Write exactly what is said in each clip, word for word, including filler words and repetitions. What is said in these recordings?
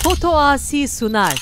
Foto Asi sunar.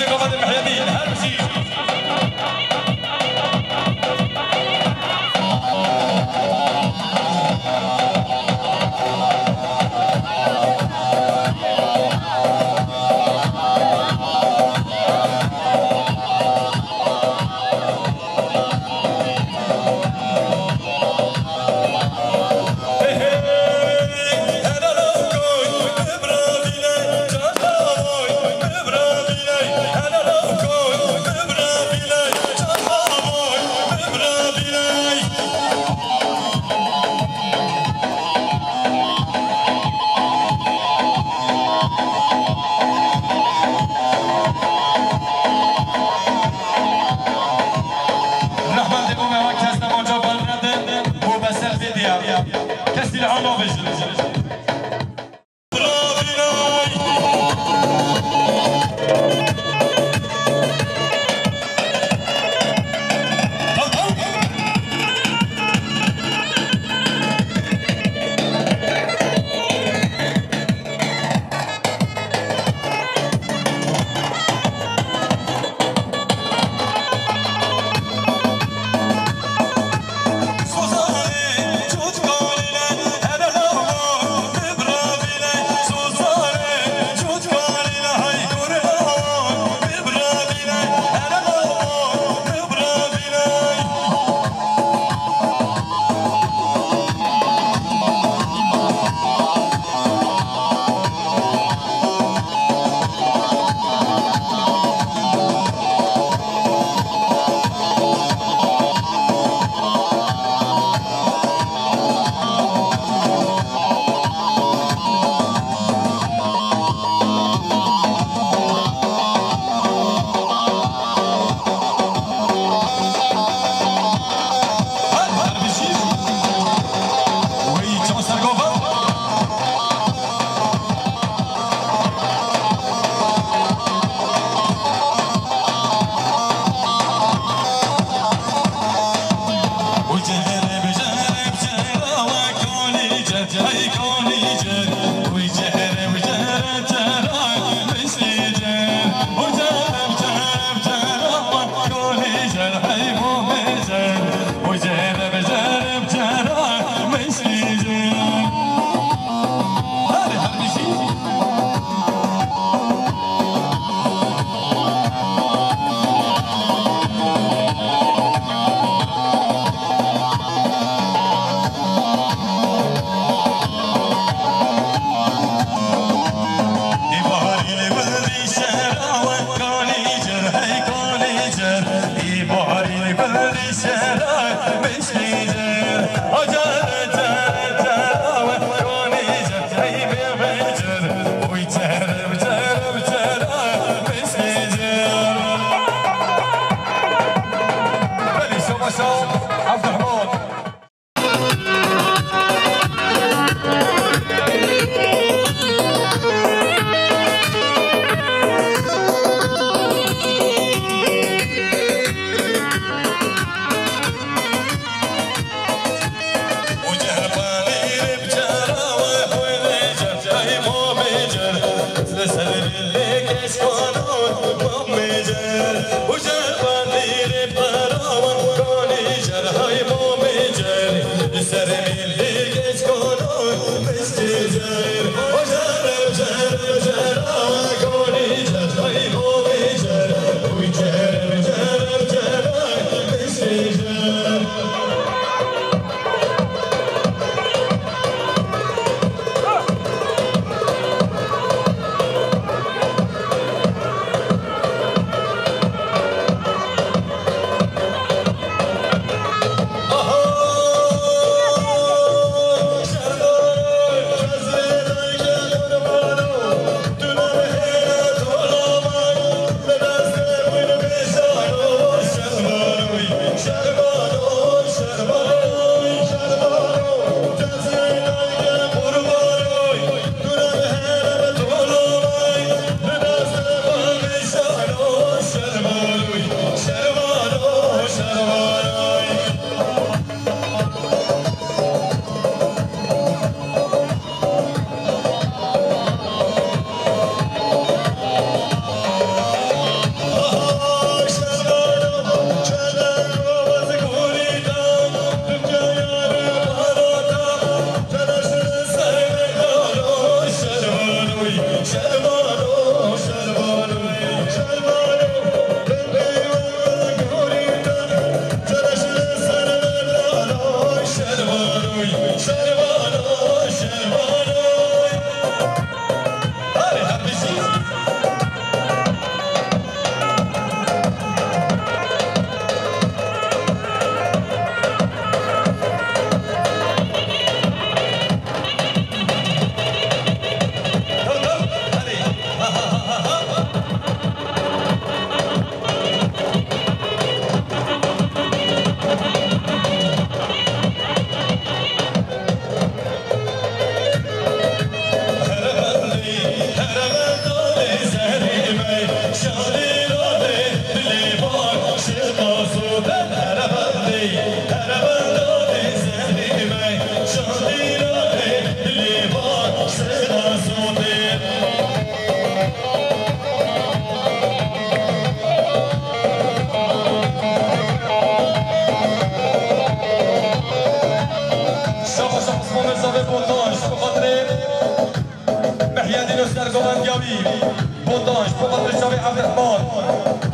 Muhammed Mihemîn, her bijî.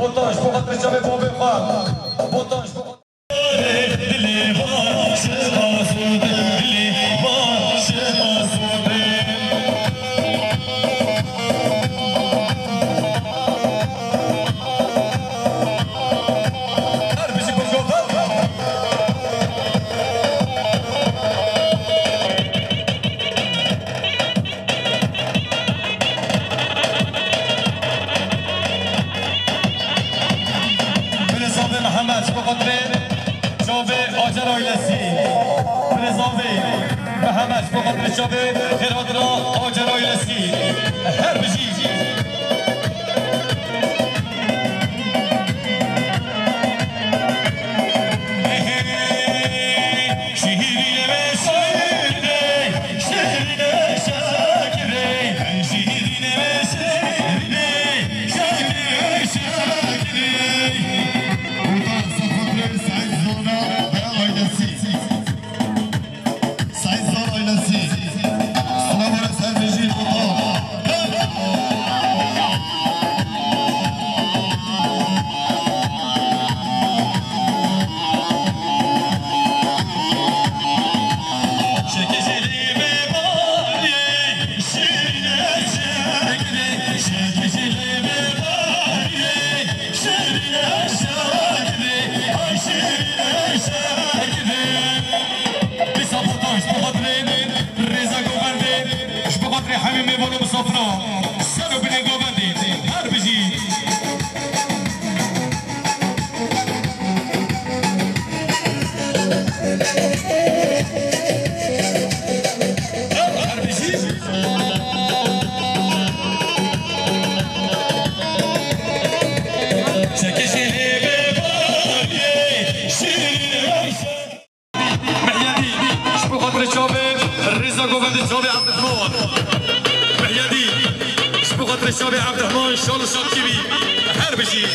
Botan ji bo xatirê çavê babê xwe. Botan ji bo xatirê dilê baş, asûdê dilê baş, asûdê. Her bijî Kurdogan. Birêzavê Mihemed ji bo xatirê çavê Acar ailesî. Birêzavê Mihemed ji bo xatirê çavê Xêradira Acar ailesî. Her bijî. Şîrîne ve şakirê, şîrîne şakirê, şîrîne ve şakirê, şakirê, şakirê. Botan ji bo xatirê Seîd Zana ve ailesî. Seîd Zana ailesî. Silav û rêz her bijî Botan. Dîsa Botan ji bo xatirê rêza govendê, ji bo xatirê hemî mêvan û misafiran ser û binê govendê. Her bijî. Mihyedî, ji bo xatirê çavê rêza govendê çavê Evdirhman. Mihyedî, ji bo xatirê çavê Evdirhman, şal û şadkî bî. Her bijî.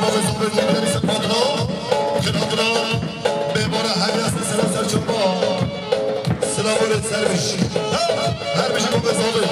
Bavê Zavê Tîmkerî Sepatro, xêratina mêvana hemiya ser sera ser çava. Silav û rêz ser bijî. Her bijî bavê Zavê.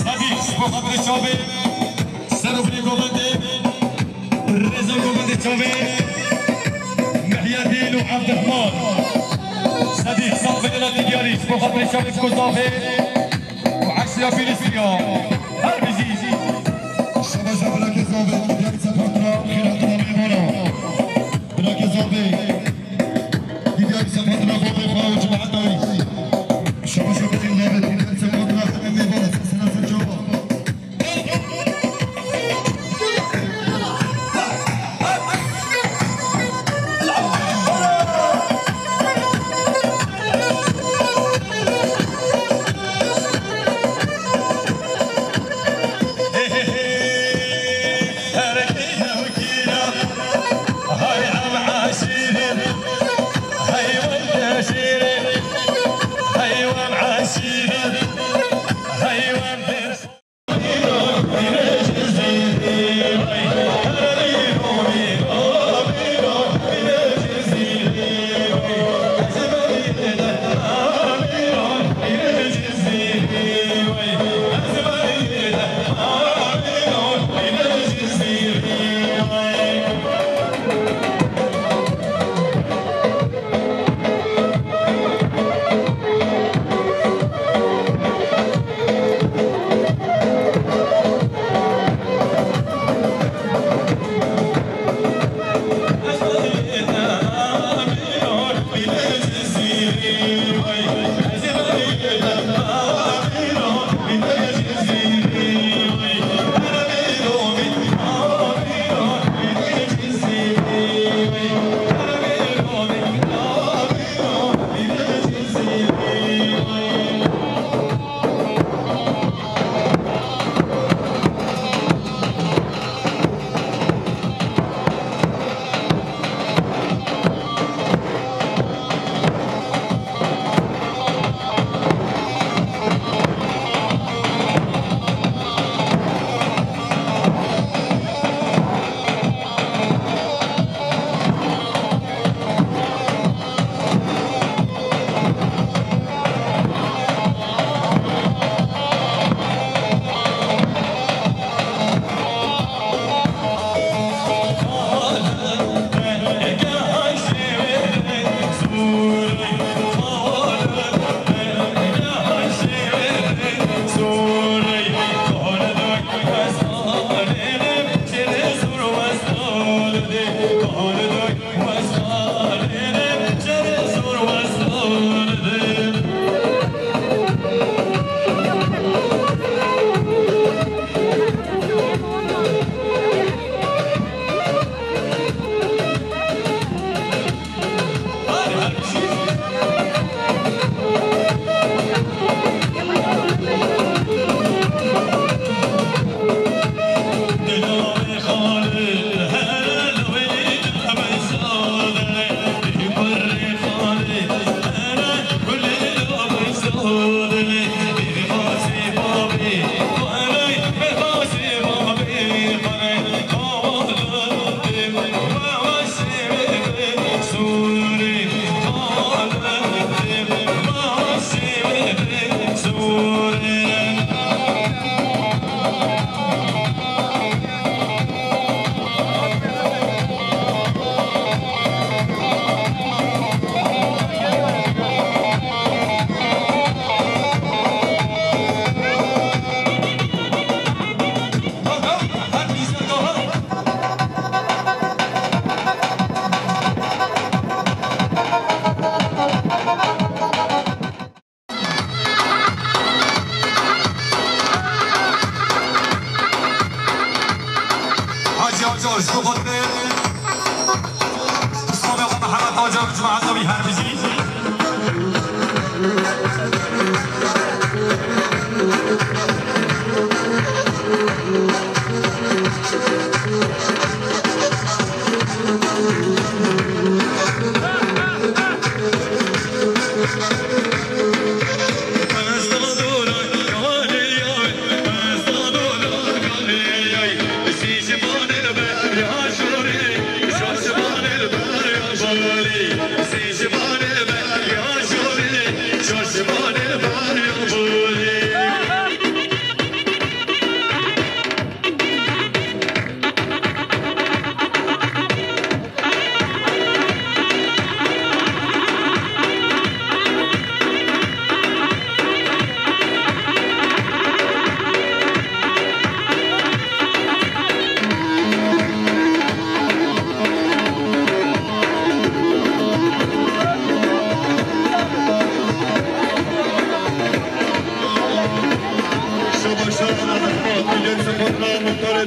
Sedî, ji bo xatirê çavê, ser û binê govendê, rêza govendê çavê, Mihyedîn û Evdirehman. Sedî, saf bidine diyarî, ji bo xatirê çavê ku zavê û eşya bînî siya. Her bijî. Şabaşa binakê zavê, diyarî sefatira, xêratina mêvana. Binakê zavê. Diyarî sefatira govê xwe û cemaeta wî. Şabaşa binakê zavê, diyarî sefatira hemê mêvana. Sena ser çava.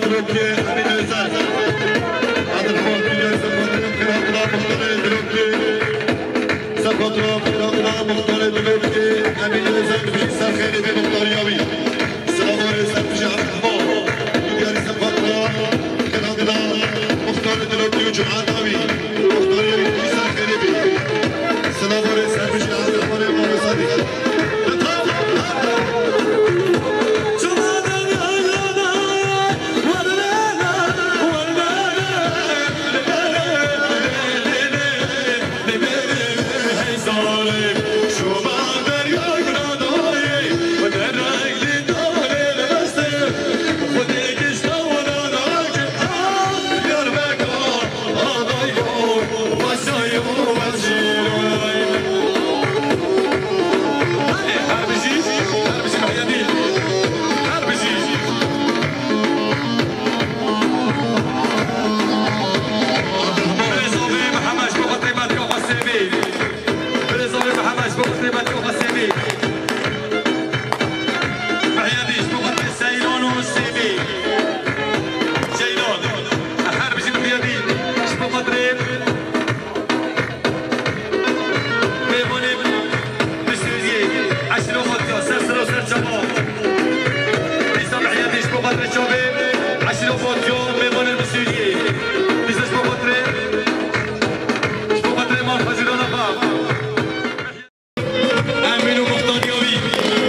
Dilokê Emîn Özel. Abdulhamid Bilal Sefatra, Kıratla Muhtarê Dilokê. Sefatra, Kıratla Muhtarê Dilokê. Emîn Özel, bijî ser xêrê bê muxtariya wî. Silav warê ser bijî Abdulhamid. Diyarî Sefatra, Kıratla Muhtarê Dilokê û cemaeta wî. Muxtariya wî bijî ser xêrê bê. Silav warê ser bijî Abdulhamidê Maro Sadî. Her bijî Mihyedîn, ji bo xatirê mêvanê bi sûriyê, eşîra Fatya, ser sera û ser çava. Dîsa Mihyedîn, ji bo xatirê çavê, eşîra Fatya, mêvanê bi sûriyê. Dîsa ji bo xatirê, ji bo xatirê mal xezîrana xwe. Emîn û muxtariya wî.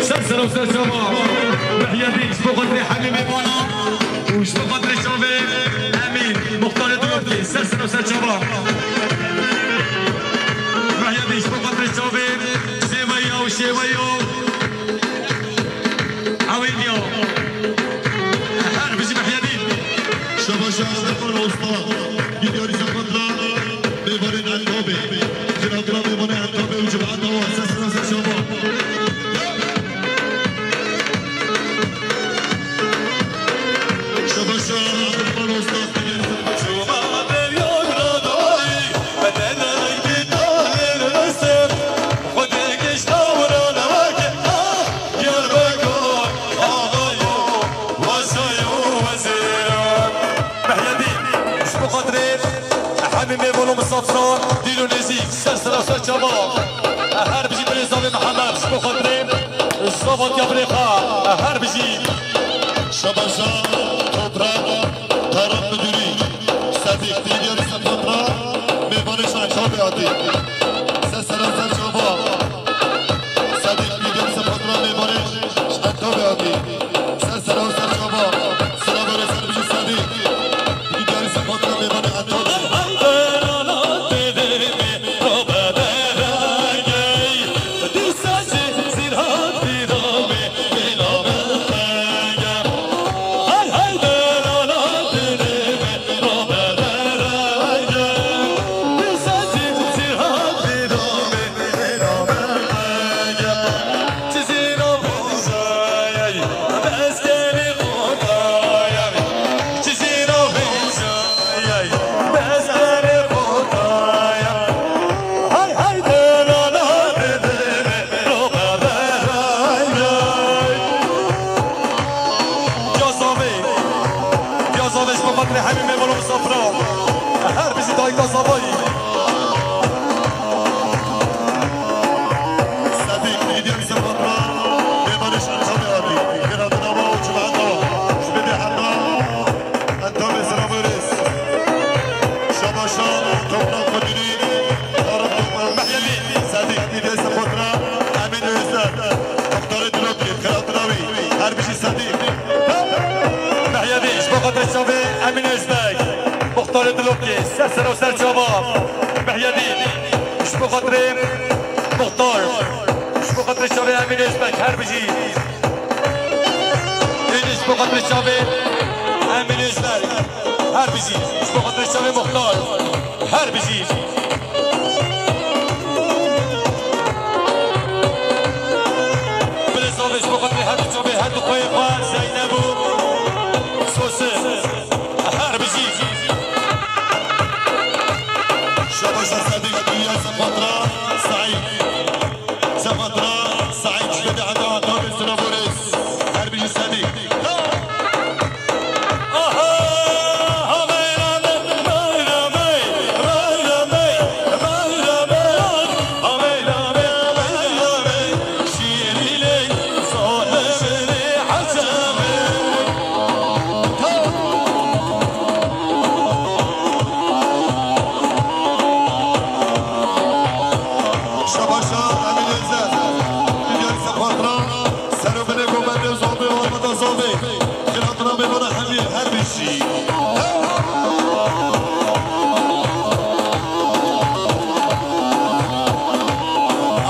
Ser sera û ser çava. Mihyedîn, ji bo xatirê hemî mêvanan û ji bo xatirê çavê Emîn, muxtarê Dilokê. Ser sera û ser çava. Mihyedîn, ji bo xatirê çavê zêweya û şêweya. Ewîniya. Her bijî Mihyedîn. Şabaş, şabaş, Usta. Gidiyoruz, Sefatra. Mêvanên Entabê. Kiratina mêvanê Entabê û cemaeta wan. Ser sera ser çava. Şabaş, Abdulman Usta. Çoma derya gradayî, bedenek bir tahlil rüstem. Xwedê gişta wira newake, ah, Diyarbekir, ağayo, vasayo, wezîro. Mihyedîn, ji bo xatirê hemî mêvan û misafiran, dîn û nêzîk, ser sera ser çava. Her bijî birêza wê Mihemed, ji bo xatirê zavatiya birê xwe, her bijî. Şabaşa, toprak, tarım müdürü, Sedîq, dîniyarî Sefatra, mêvanê şaşa be hatî. Ser sera ser çava. Sedîq, dîniyarî Sefatra, mêvanê şaşa be hatî. Ser sera ser çava. Sera verê ser bijî Sedîq. Dîniyarî Sefatra, mêvanê Entabê. Yazavê, yazavê ji bo xatirê hemî mêvan û misafira. Her bijî dayika zavayî. Sedîq, îdî misafira, mêvanê ji Entabê hatî. Kira dinava û civata. Ji bê heta Entabê sira verês. Şabaşa, toprak xwe dinî. Tarım Mehyemî, Sedîq, îdî misafira. Emîn Özel, muxtarê Dilokê, kira dinavî. Her bijî Sedîq. Mihyedîn, ji bo xatirê çavê Emîn Özbek, muxtarê Dilokê, ser sera û ser çava. Mihyedîn, ji bo xatirê muxtar, ji bo xatirê çavê Emîn Özbek, her bijî. Êdî ji bo xatirê çavê Emîn Özbek, her bijî. Ji bo xatirê çavê muxtar, her bijî. Bilê zavê ji bo xatirê her du çavê, her du xweyê xwe, Zeyneb û Sosin. Her bijî. Şabaşa Sedîq, Dünya Sefatra, Saîd. Sefatra, Saîd, ji bê heta, heta bê sira borês. Her bijî Sedîq. Aha, Başa Emîn Êzer. Gidiyor ise patron. Serobine Gomende Zombi, Ormada Zombi. Xîratına mêvana hemî her bişî.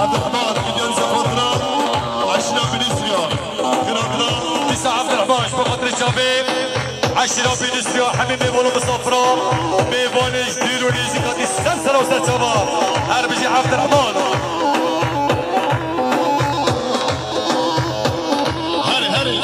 Abdurrahman, gidiyor ise patron. Aşina Filisriya. Xîratına. Dîsa Abdurrahman, ji bo xatirê çavê. Eşîra Bînusriya hemî mêvan û misafira, mêvanê ji dûr û nêzîk hatî ser sera û ser çava. Her bijî Evdirehman. Herê, herê.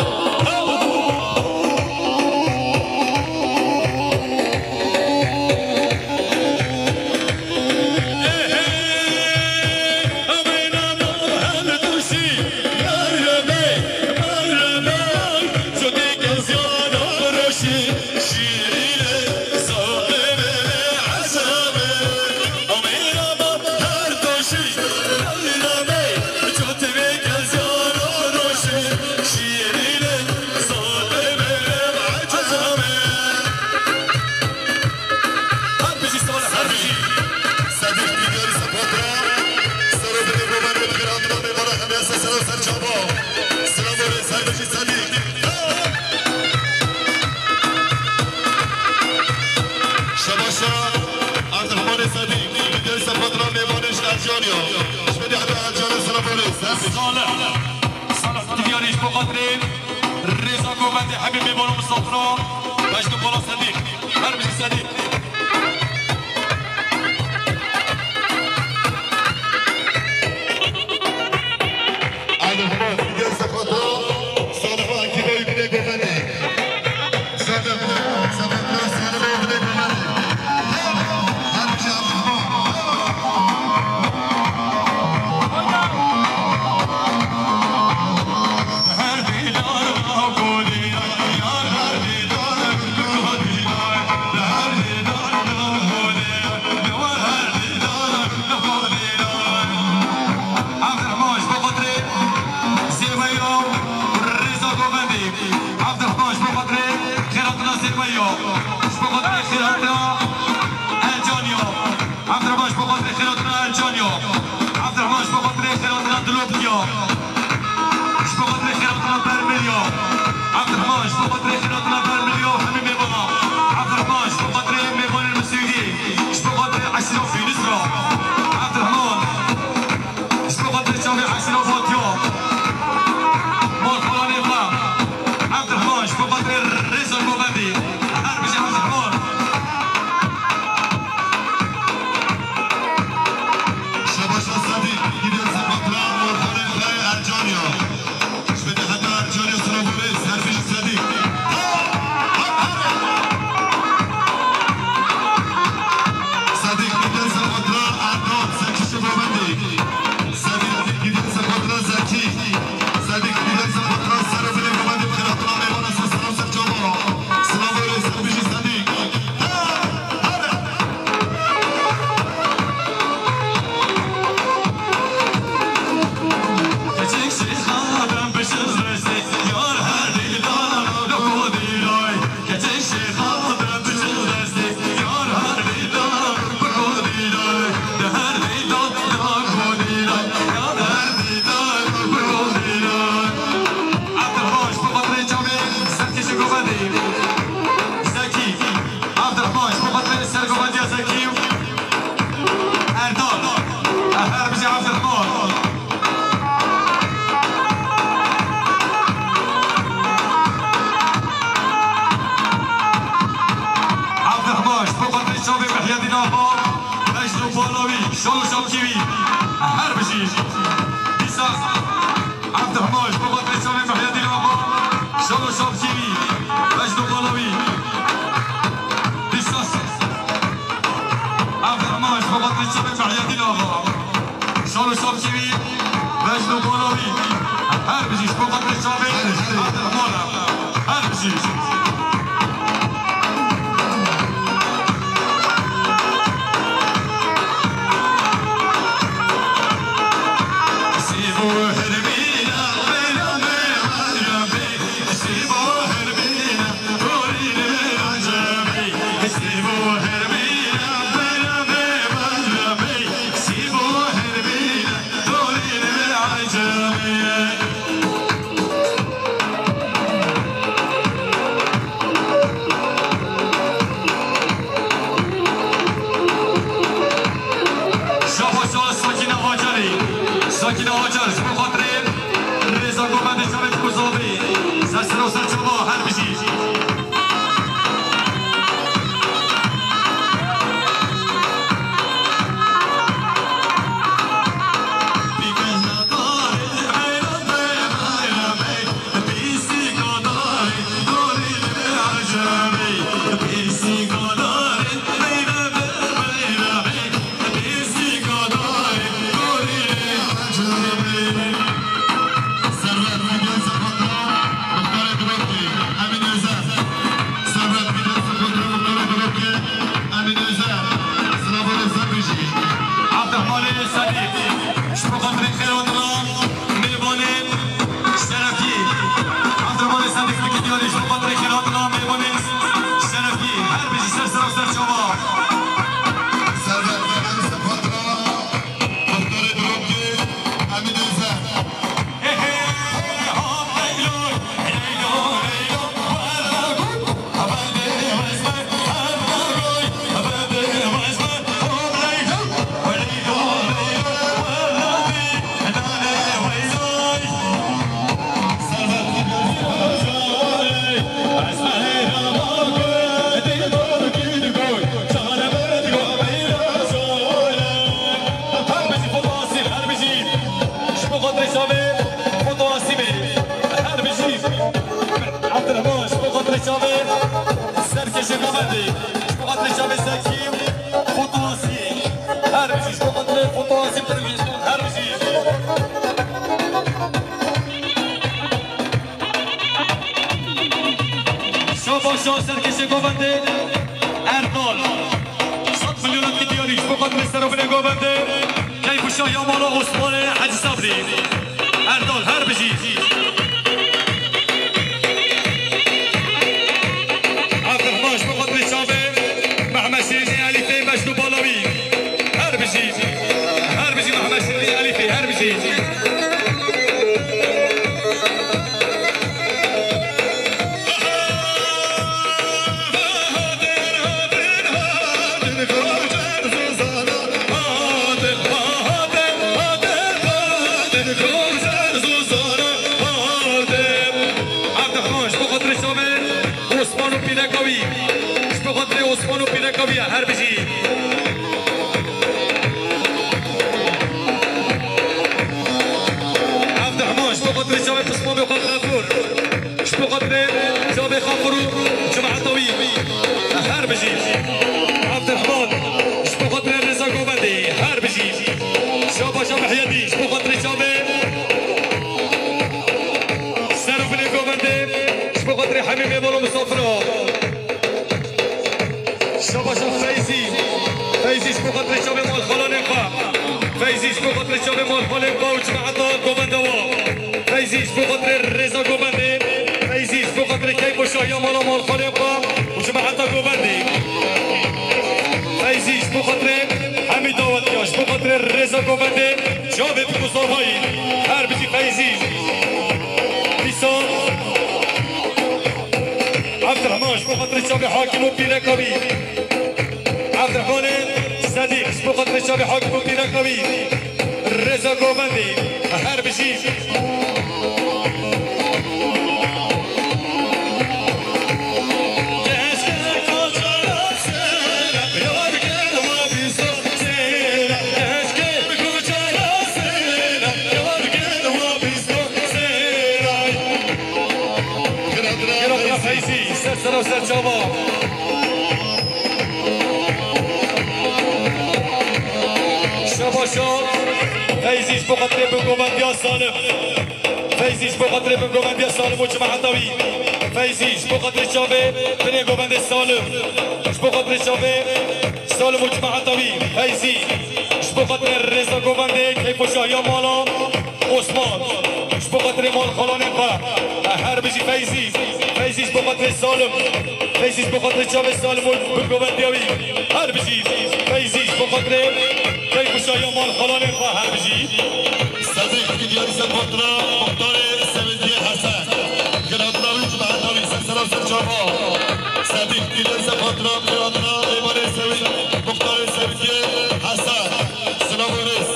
Her bijî Salih, her bijî. Sedîq Dîgerî Sepatra. Sero binê Roman Mutgir Adnan Mêvara Xemiyasa Sero Serçava. Silav û rêz, her bijî Sedîq. Şebaşa Abdurrahmanê Sedîq. Dîgerî Sepatra mêvanê ji Ercaniya. Ji bedî heta Ercaniya silav û rêz, her bijî. Salih. Salih Dîgerî ji bo xatirê rêza govendê hemî mêvan û misafira. Bejno Bala Sedîq. Her bijî Sedîq. Alî Himar, Gel Sefata, Salih Akîbey, Binê Gomendê. Sefata, Sefata, Salih Binê Gomendê. Her bijî Alî Himar. Abdurrahman ji bo xatirê Zêmeya Rêza Govendê. Abdurrahman ji bo xatirê xêratina Zêmeya. Ji bo xatirê xêratina Ercaniya. Abdurrahman ji bo xatirê xêratina Ercaniya. Abdurrahman ji bo xatirê xêratina Diloptiya. Ji bo xatirê xêratina Bermiliya. Abdurrahman ji bo xatirê xêratina Bermiliya û hemî mêvana. Abdurrahman ji bo xatirê mêvanên Misûrî. Ji bo xatirê eşîra Fînîsra. Abdurrahman. Ji bo xatirê çavê eşîra Fatiya. Malxalanê xwe. Abdurrahman ji bo xatirê rêza Govendê. Her bijî Abdurrahman. Şebaşa Sedîq, gidiyor Sepatra, Orxanê xwe Ercaniya. Ji bedî heta Ercaniya silav û rêz, her bijî Sedîq. Sedîq, gidiyor Sepatra, Erdoğan, Zekî ji bo bendê. Sedîq, gidiyor Sepatra, Zekî. Sedîq, gidiyor Sepatra, Sero Binê Govendê, xêratina mêvana ser sera û ser çava. Silav û rêz, her bijî Sedîq. Abdurrahman ji bo xatirê çavê serkêşê govendê. Zekî. Abdurrahman ji bo xatirê sergovendiya Zekî û Erdal. Her bijî Abdurrahman. Abdurrahman ji bo xatirê çavê Mihyedîn Axa. Bejno Balawî. Şalo Şapkî wî. Her bijî. Dîsa. Abdurrahman, ji bo xatirê çavê Mihyedîn Axa, Şalo Şapkî wî, Bejno Balawî. Dîsa Abdurrahman, ji bo xatirê çavê Mihyedîn Axa, Şalo Şapkî wî, Bejno Balawî. Her bijî ji bo xatirê çavê Abdurrahman. Her bijî. Kîna Acar ji bo xatirê rêza govendê çavê Kuzavê. Ser sera û ser çava her bijî. Servet Medya Sıkıntı Muhtarı Duruki, Emin Özel. Servet Medya Sıkıntı Muhtarı Duruki, Emin Özel. Sınavı Özel Reji. Abdurrahman Sadiq. Ji bo xatirê xêr hatina mêvanê şerefî. Abdurrahman Sadiq, Dikî Diyarî, ji bo xatirê xêr hatina mêvanê şerefî. Her bijî, ser sera û ser çava. Servet Medya Sıkıntı Muhtarê Duroke, Emîn Özel. Her bijî Foto Asîl, her bijî. Ji bo xatirê çavê Foto Asîmê, her bijî. Abdurrahman, ji bo xatirê çavê Serkêşê Govendê, ji bo xatirê çavê Sekî Foto Asî, her bijî. Ji bo xatirê Foto Asî, her bijî. Şabaşa Serkêşê Govendê Erdal. Sed milyonan Dikî Diyarî ji bo xatirê serovinê Govendê. Keyf û şahiya mala Osmanê Hecî Sabrî. Erdal her bijî. Abdurrahman ji bo xatirê çavê Mehmet Şêrînê Elîfê Mecnû Balawî. Her bijî. Her bijî Mehmet Şêrînê Elîfê, her bijî. Abdurrahman, ji bo xatirê çavê Osman û pîreka wî. Ji bo xatirê Osman û pîreka wî ya, her bijî. Abdurrahman, ji bo xatirê çavê Pismamê xwe Xefûr. Ji bo xatirê çavê Xefûr û cemaeta wî. Her bijî. Abdurrahman, ji bo xatirê rêza Govendê. Her bijî. Şabaşa Mihyedîn, ji bo xatirê çavê Serovinê Govendê, ji bo xatirê hemî mêvan û misafira. Şabaşa Feyzî. Feyzî ji bo xatirê çavê malxalanên xwe. Feyzî ji bo xatirê çavê malxalên xwe û cemaeta Govenda wa. Feyzî ji bo xatirê rêza Govendê. Feyzî ji bo xatirê keyf û şahiya mala malxalên xwe û cemaeta Govendê. Feyzî ji bo xatirê hemî dawetiya, ji bo xatirê rêza Govendê. Çavê bi Mustafayî, her bijî Feyzî. Dîsa Abdurrahman ji bo xatirê çavê Hakim û pîreka wî. Abdurrahmanê Sedîq ji bo xatirê çavê Hakim û pîreka wî. Rêza Govendê, her bijî. Feyzî, ser sera û ser çava. Şabaşa Feyzî ji bo xatirê bingovendiya Salim. Feyzî ji bo xatirê bingovendiya Salim û cemaeta wî. Feyzî ji bo xatirê çavê binê govendê Salim. Ji bo xatirê çavê Salim û cemaeta wî. Feyzî ji bo xatirê rêza govendê keyf û şahiya mala Osman. Ji bo xatirê malxalanên xwe. Her bijî Feyzî. Feyzî ji bo xatirê Salim. Feyzî ji bo xatirê çavê Salim û bingovendiya wî. Her bijî. Feyzî ji bo xatirê keyf û şahiya malxalanên xwe. Her bijî. Sedîq Diyarî ser xatirê muxtarê Sevîdiyê Hesen. Giratnavî cemaetavî ser sera ser çava. Sedîq Diyarî ser xatirê giratnavî mêvanê Sevîd, muxtarê Sevîdiyê Hesen. Silav û rêz.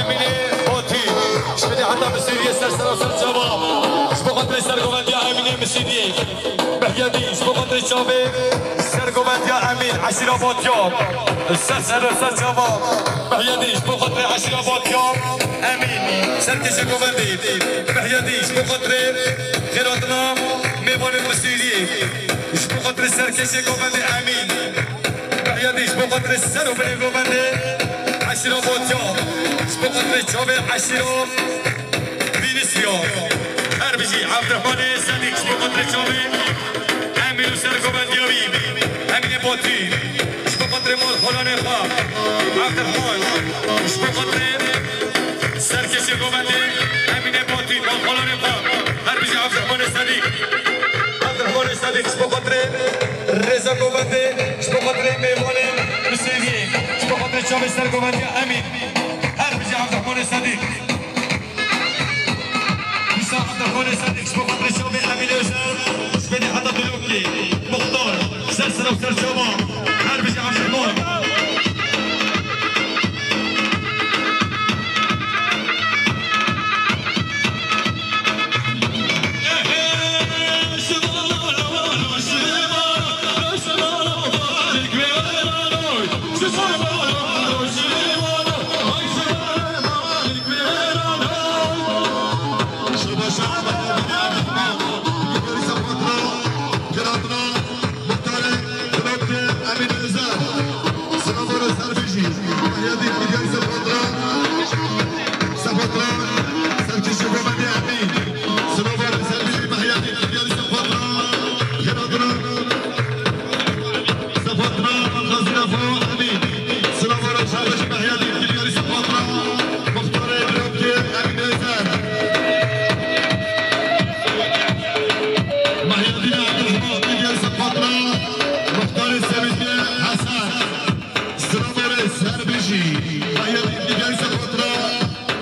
Emînê Botî, ji binê heta Misîriyê ser sera ser çava. Ji bo xatirê sergovendiya Emînê Misîriyê. Mihyedîn, ji bo xatirê çavê sergovendiya Emîn, eşîra Botya. Ser sera ser çava. Mihyedîn, ji bo xatirê eşîra Botya. Emîn, serkêşê govendê. Mihyedîn, ji bo xatirê xêratina mêvanên Misîriyê. Ji bo xatirê serkêşê govendê Emîn. Mihyedîn, ji bo xatirê ser û binê govendê eşîra Botya, ji bo xatirê çavê eşîra Vînîsya. Her bijî Evdirhmanê Sedîq, ji bo xatirê çavê Emîn û sergovendiya wî, Emînê Botî, ji bo xatirê malxolanê xwe, Evdirhman, ji bo xatirê serkêşê govendê Emînê Botî, malxolanê xwe, her bijî Evdirhmanê Sedîq. Evdirhmanê Sedîq, ji bo xatirê rêza govendê, ji bo xatirê mêvanê Misêriyê, ji bo xatirê çavê sergovendiya Emîn. Her bijî Evdirhmanê Sedîq. Wisa Evdirhmanê Sedîq, ji bo xatirê çavê Emîn Özel, ji binê heta Dulokê, Muxtar, ser sera û ser çava. Her bijî Evdirhman. Sınavları serbici, Mehyedîn, Midyar Sepatra, Sepatra, serkêşê govendê Emîn. Sınavları serbici, Mehyedîn, Midyar Sepatra, Xêratina, Sepatra, Xazîna Fo, Emîn. Sınavları serbici, Mehyedîn, Midyar Sepatra, Muxtarê Dulokê, Emîn Özel. Mehyedîn Abdurrahman, Midyar Sepatra, Muxtarê Semîdê Hesen. Sınavları serbici, Mehyedîn, Midyar Sepatra,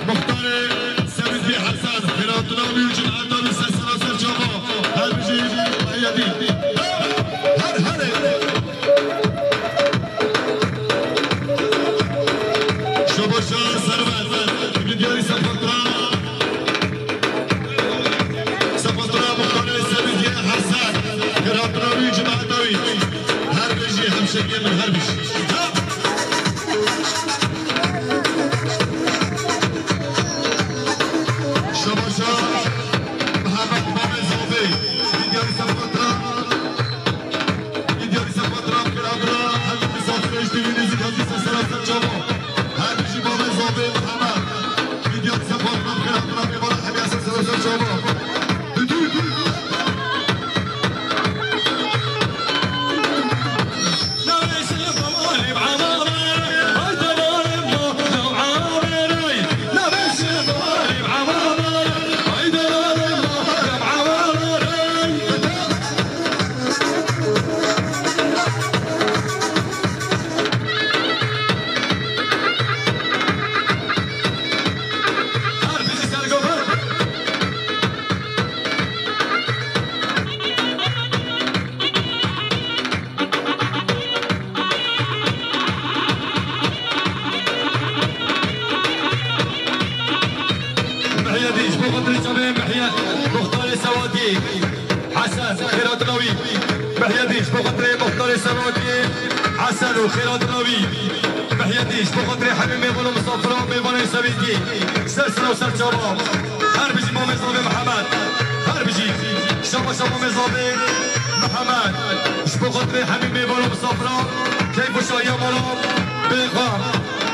Muxtarê Semîdê Hesen, xêratina wî û cemaeta wî ser sera ser çava. Her bijî Mehyedîn. Her, her. Şabaşa Servet, Midyar Sepatra. Sepatra Muxtarê Semîdê Hesen, xêratina wî û cemaeta wî. Her bijî hemşeriyê min, her bijî. Şabaşa Mihemed Mamê Zabê, Midyar Sepatra. Midyar Sepatra, xêratina hemî misafirê ji dîrî nêzîk hemî ser sera ser çava. Her bijî Mamê Zabê Mihemed. Midyar Sepatra, xêratina mêvana hemî ser sera ser çava. Dudû. Mihyedîn, ji bo xatirê çavê Mihye-, Muxtarê Sewatiyê, Hesen, xêratina wî. Mihyedîn, ji bo xatirê Muxtarê Sewatiyê, Hesen û xêratina wî. Mihyedîn, ji bo xatirê hemî mêvan û misafira û mêvanên Sewîtiyê. Ser sera û ser çava. Her bijî Mamê Zavê Mihemed. Her bijî. Şabaşa Mamê Zavê Mihemed. Ji bo xatirê hemî mêvan û misafira, keyf û şahiya mala bê xwe.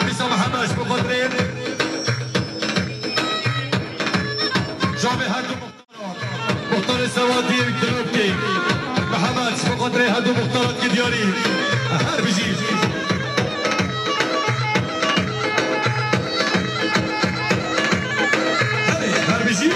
Dîsa Mihemed ji bo xatirê çavê her du Muxtarê Sewatiyê Dilokê. Mihemed, ji bo xatirê her du muxtaran ki diyarî. Her bijî. Her, her bijî.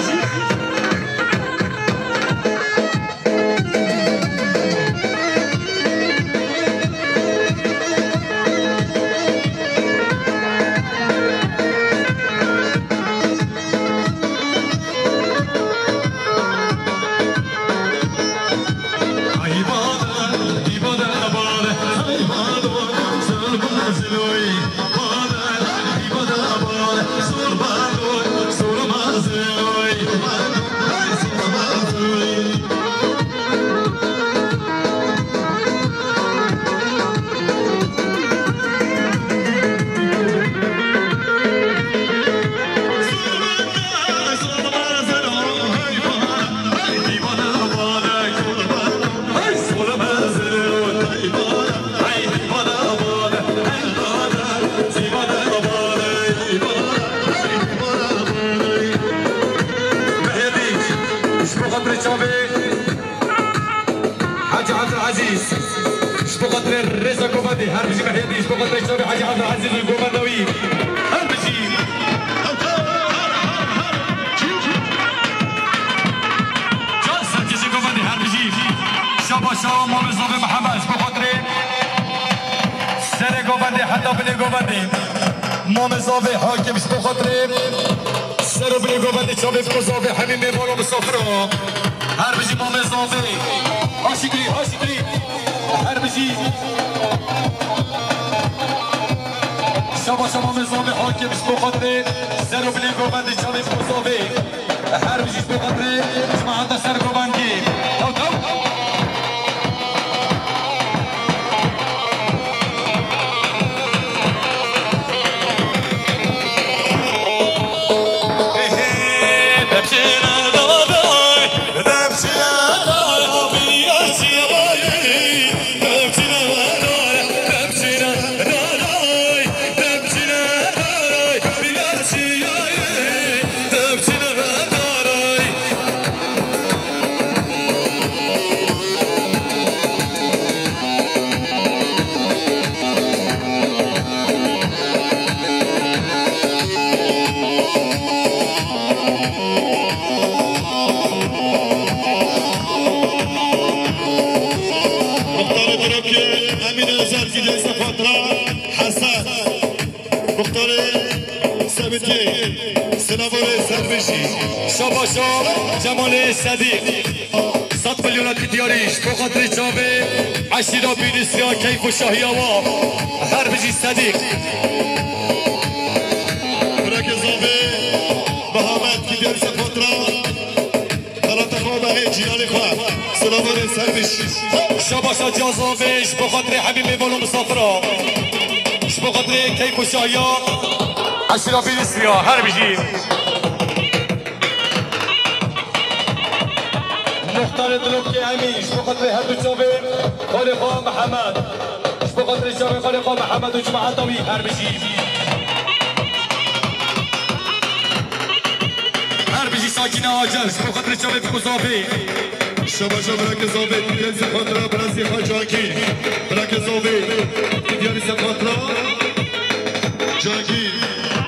Her bijî Mehyedîn ji bo xatirê çavê Hecî Evdalezîz û govenda wî. Her bijî. Can serkêşê govendê her bijî. Şaba şaba Mamê Zavê Mihemed ji bo xatirê serê govendê heta binê govendê. Mamê Zavê Hakim ji bo xatirê ser û binê govendê çavê biko Zavê hemî mêvana misafira. Her bijî Mamê Zavê. Ha şikrî, ha şikrî. Her bijî. Şaba şaba Mamê Zavê Hakim ji bo xatirê ser û binê govendê çavê biko Zavê. Her bijî ji bo xatirê cemaeta ser govendê. Taw taw. Muxtarê Dirokê Emîn Özer, Fîdye Sefatra Hesen. Muxtarê Sebitiyê, Sinavorê Serbişî. Şabaşa Cemalê Sedîq. Sed milyona Kidiyarî ji bo xatirê çavê eşîra Bînîsya keyf û şahiya wa. Her bijî Sedîq. Birakê Zavê Mihemed Kidiyarî Sefatra. Xelata xwe bexê cîranê xwe. Silavanê ser biş. Şabaşa Cazavê ji bo xatirê hemî mêvan û misafira. Ji bo xatirê keyf û şahiya eşîra Bînîsya her bijî. Muxtarê Dilokê Emîn ji bo xatirê her du çavê xalê xwe Mihemed. Ji bo xatirê çavê xalê xwe Mihemed û cemaeta wî her bijî. Her bijî Sakîne Acar, ji bo xatirê çavê biko Zavê. Şabaşa Birakê Zavê, Tîdiyarî Sefatra, Birazî Xwe Cangî. Birakê Zavê, Tîdiyarî Sefatra, Cangî.